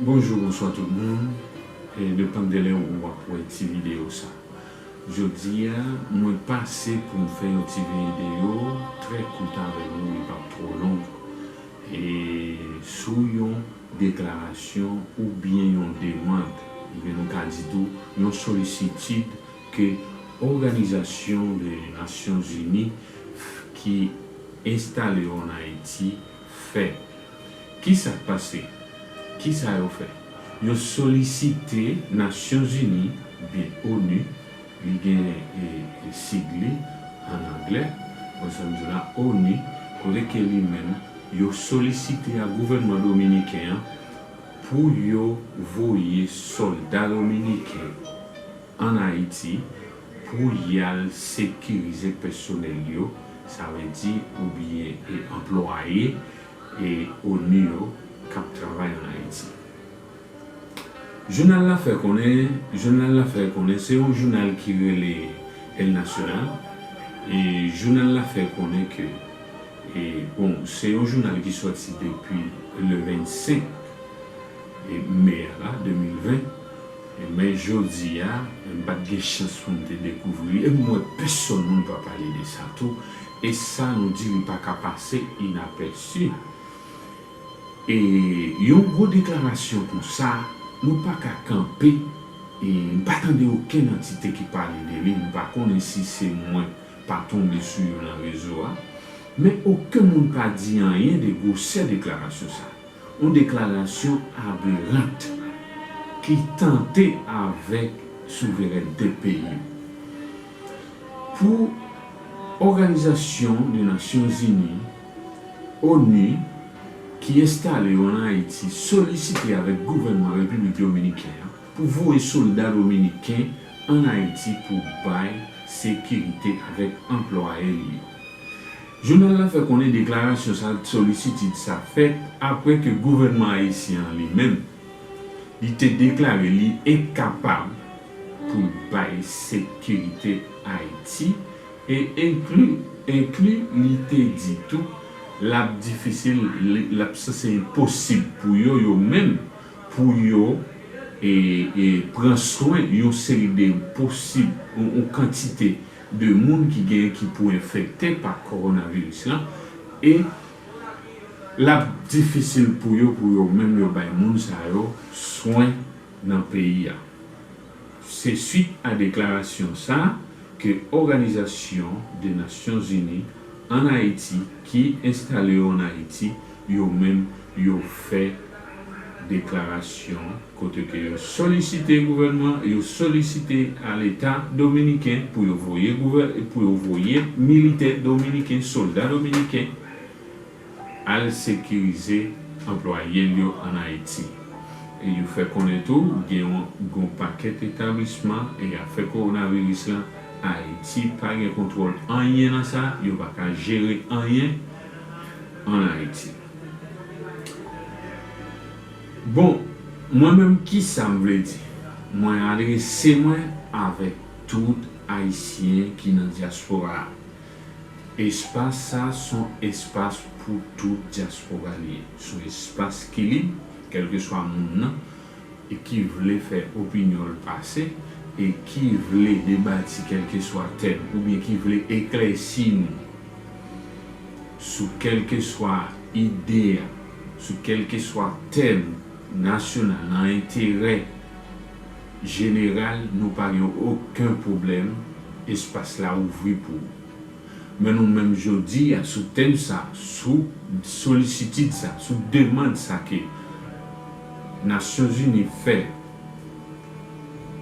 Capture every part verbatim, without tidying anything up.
Bonjou, bonswa tout moun. E depann de lè ou ap wè ti videyo sa. Jodi a, mwen pase pou m fè yon ti videyo trè kout avèk nou, li p ap twò long. E sou yon deklarasyon oubyen yon demann, oubyen nou ka di tou yon solisitid ke Òganizasyon de Nasyonzini ki enstale yo ann Ayiti fè. Kisa k pase? Kisa yo fè? Yo solisite Nasyonzini, oubyen onu, li gen, e, e, sig li ann anglè, bon, sa m di la, onu, kote ke li menm, yo solisite a gouvènman dominiken an pou yo voye sòlda dominiken ann Ayiti pou y al sekirize pèsonèl yo, sa vle di, oubyen, e, anplwaye, e, onu yo k ap travay ann Ayiti. Jounal la fè konnen, jounal la fè konnen, se yon jounal ki rele El Nacional, e jounal la fè konnen ke, e, bon, se yon jounal ki sòti depi le vennsenk e, me a la, de mil ven, e, men jodi a, m pa t gen chans pou m te dekouvri li, e m wè pèsonn moun pa pale de sa tou, e sa nou di li pa ka pase inapèsi. E yon gwo deklarasyon konsa, nou pa ka kanpe, e m pa tande okenn antite ki pale de li, m pa konnen si se mwen pa tonbe sou yo nan rezo a, men okenn moun pa di anyen de gwosè deklarasyon sa. Yon deklarasyon aberant ki tante avèk souverènte peyi. Pou Òganizasyon de Nasyonzini, onu, ki enstale yo ann Ayiti, solisite avèk gouvènman Repiblik Dominiken an pou voye sòlda dominiken ann Ayiti pou bay sekirite avèk anplwaye li yo. Jounal la fè konnen deklarasyon sa, solisitid sa fèt apre ke gouvènman ayisyen an li menm, li te deklare li enkapab pou l bay sekirite Ayiti, e enkli, enkli li te di tou, l ap difisil, li, l ap sanse enposib pou yo, yo menm, pou yo, e, e pran swen yon seri de posib, yon, yon kantite de moun ki genyen ki pou enfekte pa kowonaviris lan, e l ap difisil pou yo, pou yo menm yo bay moun sa yo swen nan peyi a. Se swit a deklarasyon sa ke Òganizasyon de Nasyonzini ann Ayiti, ki enstale yo ann Ayiti, yo menm yo fè deklarasyon kote ke yo solisite gouvènman, yo solisite a Leta dominiken pou yo voye gouvè-, pou yo voye militè dominiken, sòlda dominiken, al sekirize anplwaye l yo ann Ayiti. E yo fè konnen tou, gen yon, gen yon pakèt etablisman e afè kowonaviris lan, Ayiti pa gen kontwòl anyen nan sa, yo pa ka jere anyen ann Ayiti. Bon, mwen menm, kisa m vle di? Mwen adrese mwen avèk tout Ayisyen ki nan dyaspora a. Espas sa s on espas pou tout dyaspora li ye. S on espas ki lib, kèlkeswa moun nan, e ki vle fè opinyon l pase, e ki vle debati kèlkeswa tèm, oubyen ki vle eklèsi nou sou kèlkeswa ide a, sou kèlkeswa tèm nasyonal, nan enterè jeneral, nou pa gen okenn pwoblèm, espas la ouvri pou ou. Men nou menm jodi a, sou tèm sa, sou solisitid sa, sou demann sa ke Nasyonzini fè,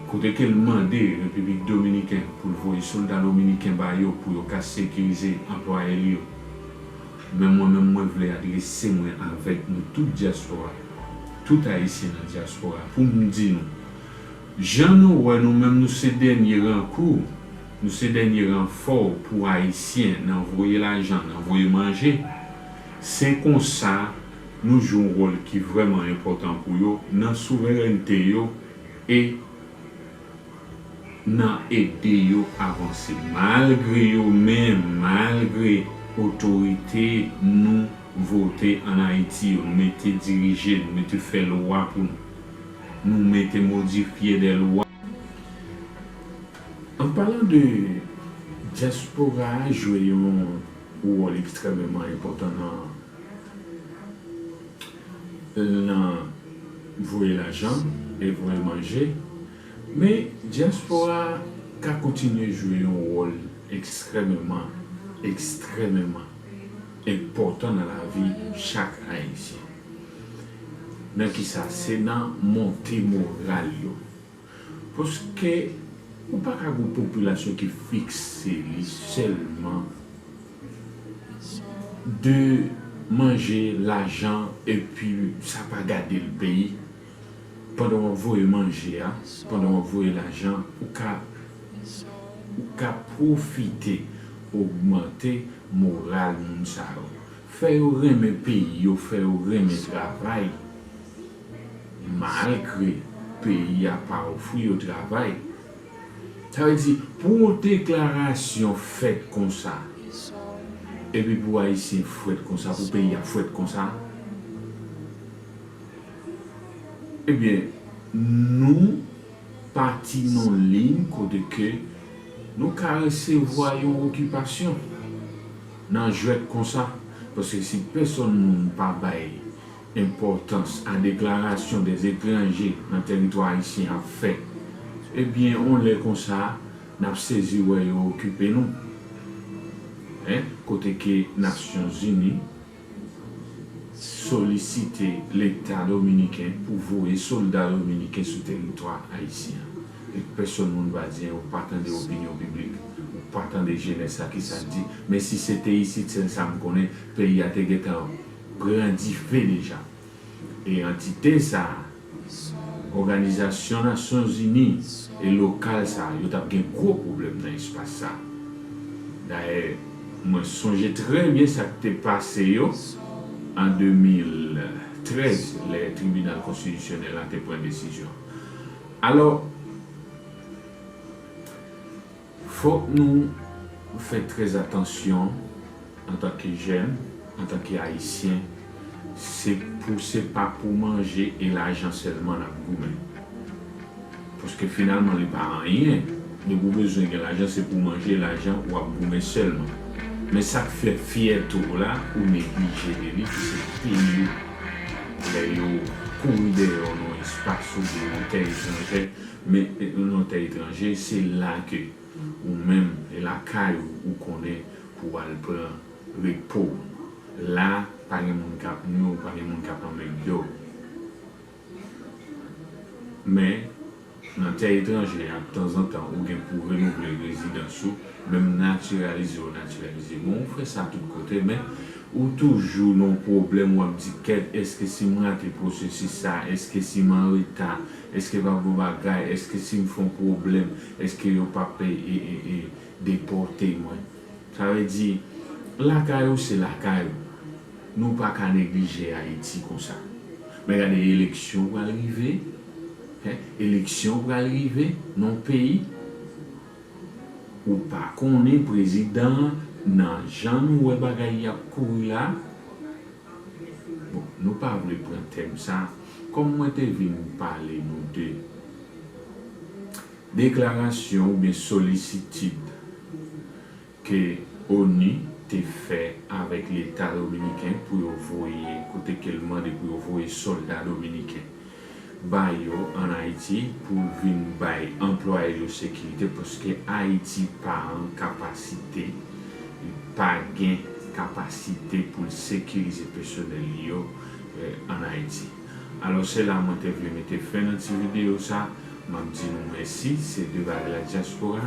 kote ke l mande Repiblik Dominiken pou l voye sòlda dominiken ba yo, pou yo ka sekirize anplwaye l yo. Men mwen menm, mwen vle adrese mwen avèk nou tout dyaspora, tout Ayisyen nan dyaspora, pou m di nou, jan nou wè nou menm, nou se dènye rankou, nou se dènye ranfò pou Ayisyen nan voye lajan, nan voye manje, se konsa nou jwe yon wòl ki vrèman enpòtan pou yo nan souverènte yo e nan ede yo avanse. Malgre yo menm, malgre otorite nou vote ann Ayiti yo, nou mete dirije, nou mete fè lwa pou nou, Nou mete modifye dè lwa. An palan de dyaspora a jwe yon wòl ekstrèmeman enpòtan nan, nan voye lajan e voye manje, men dyaspora a ka kontinye jwe yon wòl ekstrèmeman, ekstrèmeman enpòtan nan lavi chak Ayisyen. Nan kisa? Se nan monte moral yo. Paske ou pa ka gen yon popilasyon ki fikse li sèlman de manje, lajan, epi sa pa gade l peyi. Pandan w ap voye manje a, pandan w ap voye lajan, ou ka, ou ka pwofite ogmante moral moun sa yo. Fè yo renmen peyi yo, fè yo renmen travay. Malgre peyi a pa ofri yo travay. Sa vle di, pou yon deklarasyon fèt konsa, epi pou Ayisyen frèt konsa, pou peyi a frèt konsa, ebyen, nou pati nan liy kote ke nou ka resevwa yon okipasyon nan jwèt konsa. Paske si pèsonn moun pa bay enpòtans a deklarasyon dè etranje nan tèritwa ayisyen ap fè, ebyen, yon lè konsa, n ap sezi wè yo okipe nou. Hein? Kote ke Nasyonzini solisite Leta dominiken pou voye sòlda dominiken sou tèritwa ayisyen an. E pèsonn moun pa di anyen, ou pa tande opinyon piblik, ou pa tande jenès la kisa l di. Men si se te isit, sèl sa m konnen, peyi a te gentan pran dife deja. E antite sa a, Òganizasyon Nasyonzini e lokal sa a, yo t ap gen gwo pwoblèm nan espas sa a. Dayè, mwen sonje trè byen sa k te pase yo an de mil trèz, lè Tribinal Konstitisyonèl la te pran desizyon. Alò, fòk nou fè trè atansyon antanke jèn, antanke Ayisyen, se pou, se pa pou manje e lajan sèlman n ap goumen. Paske finalman, li pa anyen. Depi w bezwen gen lajan, se pou manje e lajan w ap goumen sèlman. Men sa k fè fyète w la, ou neglije de li, ki se peyi w. Lè yo kouri dèyè w nan espas oubyen nan tè etranjè, men, e, nan tè etranje, se la ke ou menm, e lakay ou, ou konnen pou w al pran repo w. La, pa gen moun k ap nwi w, pa gen moun k ap anmède w. Men, nan tè etranje a, tanzantan, ou gen pou renouvle rezidans ou, menm natiralize ou natiralize. Bon, ou fè sa tout kote, men ou toujou nan yon pwoblèm, w ap di, kèt, èske si m rate pwosesis sa, èske si m anreta, èske p ap gen bagay, èske si m fè yon pwoblèm, èske yo p ap, e, e, e, e, depòte mwen? Sa vle di, lakay ou se lakay ou. Nou pa ka neglije Ayiti konsa. Men gade, eleksyon pral rive, hein, eleksyon pral rive nan yon peyi. Ou pa konnen prezidan an, nan jan nou wè bagay y ap kouri la. Bon, nou pa vle pran tèm sa. Kòm mwen te vin pale nou de deklarasyon oubyen solisitid ke onu te fè avèk Leta dominiken pou yo voye, kote ke l mande pou yo voye sòlda dominiken ba yo ann Ayiti pou l vin bay anplwaye yo sekirite, paske Ayiti pa an kapasite, li pa gen kapasite pou l sekirize pèsonèl li yo, eh, ann Ayiti. Alò, se la mwen te vle mete fen nan ti videyo sa. M ap di nou mèsi, se Deval de la Diaspora.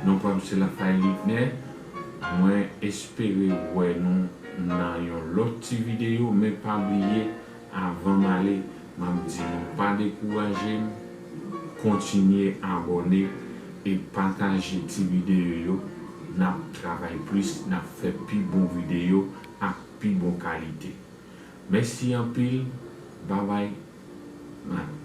Non pa m se Lafaye Ligner. Mwen espere wè nou nan yon lòt ti videyo, men pa bliye, avan m ale, m ap di nou pa dekouraje m, kontinye abòne e pataje ti videyo yo. N ap travay plis, n ap fè pi bon videyo ak pi bon kalite. Mèsi anpil, babay, m ale.